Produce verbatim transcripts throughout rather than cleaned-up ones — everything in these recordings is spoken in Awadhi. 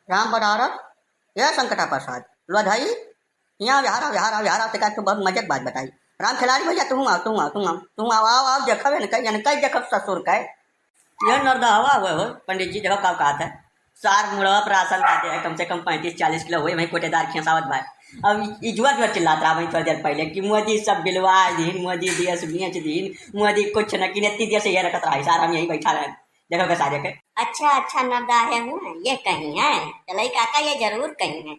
राम पधारत, ए संकटा प्रसाद, लो धाई, हियाँ विहार आओ, विहार आओ, विहार आओ, तेका तो बहुत मजे के बात बताई। राम खिलाड़ी भैया, तू आओ, तू आओ, तू आओ, तू आओ, आओ, आओ, देखब इनका, इनका ही देखब ससुर का। ये नरदहवा हुए हो, पंडित जी, देखो का कहत है। सार मुड़वा पर आसन बाटे है, कम से कम पैंतीस चालीस किलो हुए, वहीं कोटेदार खेसावत भाई। अब ई जुआ जुआ चिल्लात रहा वहीं थोड़ी देर पहले कि मोदी सब बिलवा दीन, मोदी देश बेच दीन, मोदी कुछ न किने, इतनी देर से ये रखत रहा, सार हम यहीं बैठा रहे, देखो के सारे के। अच्छा, अच्छा, नरदहे हूँ, ये कहीं है, चलई काका, ये जरूर कहीं है।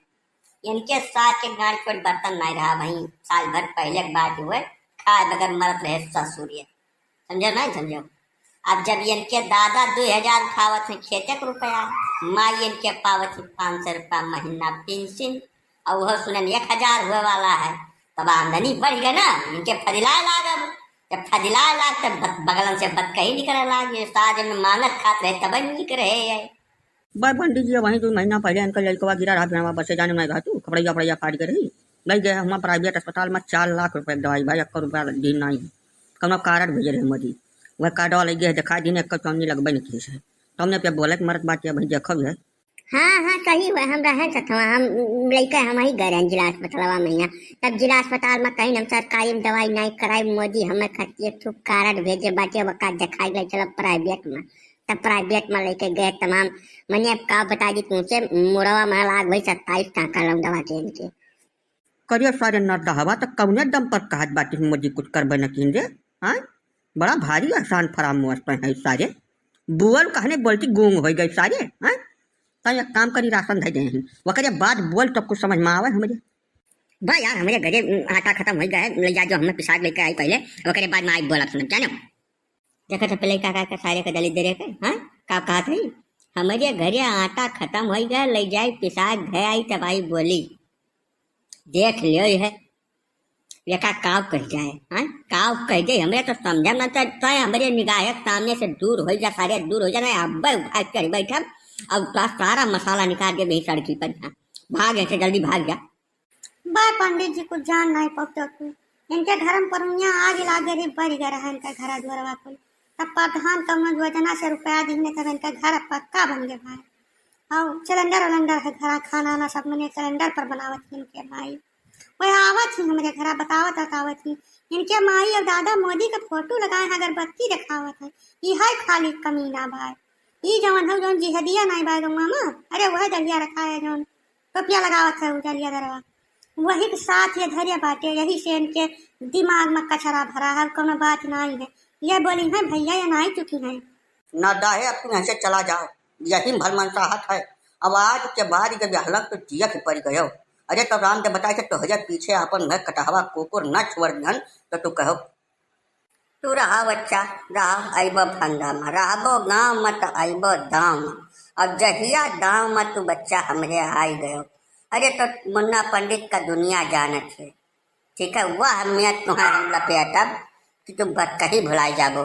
इनके सार के गांड कोई बर्तन नहीं रहा भाई, साल भर पहले के बात हुए, खाए बगैर मरत रहे ससुर ये। समझो नहीं समझो? अब जब इनके दादा दो हजार उठावत हैं खेते के रुपया, माई इनके पावत है पाँच सौ रुपया महीना पेंशन, और वह सुनन एक हजार हुए वाला है, तब आमदनी बढ़ गई ना, इनके फदिलाए लागब। जब फदिलाए लाग, तब बत-, बगलन से बतकही निकले लाग, ये सार में मांगत खात रहे, तब निक रहे है। भाई पंडित जी, वहीं दो महीना पहले इनका लड़कवा गिरा रहा, बिना बसे जाने नहीं रहा तू, खपड़ैया, खपड़ैया फाड़ के रही। ले गए हुआ प्राइवेट अस्पताल में चार लाख रुपए की दवाई, भाई, एक रुपया दिन नहीं है। कौनो कार्ड भेजे रहे मोदी, वह कार्डवा ले गए, दिखा दिन, एक चौनी लगबे नहीं की है। तो हमने पे बोले कि मरत बात है, भाई, देखो है। हाँ, हाँ, सही हुआ, हम रहे सथवा, हम लइका हम ही गए रहन जिला अस्पतालवा में यहाँ। तब जिला अस्पताल में कहीं हम सरकारी में दवाई नहीं कराई, मोदी हमें खातिर एक ठो कार्ड भेजे बाटे, वका दिखाई गए, चलो प्राइवेट में। तब प्राइवेट में लेके गए तमाम, मने अब का बता दी तुमसे, मुड़वा में लाग भाई सत्ताईस टाका लौंडवा के इनके। करिया सारे नरदहवा, त कौने दम पर कहत बाटी मोदी कुछ करबे न कीन रे? हाँ, बड़ा भारी एहसान फरामोश पे है सारे। बुअल कहने बोलती गूंग हो गई सारे। हाँ, त एक काम करी, राशन धै दे हैं, वकरे बाद बोल तो कुछ समझ में आवे हमरे। बा यार, हमरे घरे आटा खत्म हो गया है, ले जा जो हमें पिसाज लेके आई पहले, वकरे बाद में आई बोलब सुनब, जानो। देखत है पहले का, का, का सारे के दलित दे रहे के, हाँ? का कहत है? हमरे घरे आटा खत्म होइ गए, ले जाई पिसाज घे आई तब आई बोली। देख लियो यह, ये का काव कह जाए, हाँ? काव कह जाए, हमरे तो समझे ना तो, तो हमरे निगाह के सामने से दूर हो जा, सारे दूर हो जा, नहीं अब भाग कर बैठब, अब तो सारा मसाला निकाल के भी सड़की पर, हाँ? भाग, ऐसे जल्दी भाग जा। बा पंडित जी कुछ जान नहीं पौते तू। इनके घर में परुनिया आग लागे रे, बरि गए रहा इनका घर दुआरवा कुल। तब प्रधान कौनो योजना से रुपया दीने तब इनका घर पक्का बन गए भाई। और सिलेंडर उलेंडर है घर, खाना ना सब मने सिलेंडर पर बनावत ही इनके माई। वह आवत ही हमरे घर बतावत बतावत ही। इनके माई और दादा मोदी का फोटो लगाए हैं, अगरबत्ती दिखावत है। ई है खाली कमीना भाई। ई जवन है जौन जिहदिया नहीं बा गौवा में, अरे वह दलिया रखा है जौन टोपिया लगावत है उ दलिया दरवा। वही के साथ ये धैर्य बाटे, यही से इनके दिमाग में कचरा भरा है, कौनो बात नहीं है। ये बोली है, "भैया, ये नहीं चुकी है।" नरदहे, अब तुम यहाँ से चला जाओ, यही भर मनसाहत है। अब आज के बाद जब यह हलक तो जिया के पड़ गयो। अरे, तो राम के बताए थे, तोहरे पीछे अपन घर कटहवा कुकुर न छोड़ दिहन, तो तू कहो। तू रहा बच्चा, रहा, अइबो फंदा में, रहबो गाँव में त अइबो दाँव में। अब जहिया दाँव में तू बच्चा हमरे आइ गयो, अरे तो मुन्ना पंडित का दुनिया जानत है, ठीक है, वह में तुहें हम लपेटब कि तू बतकही भुलाइ जाबो।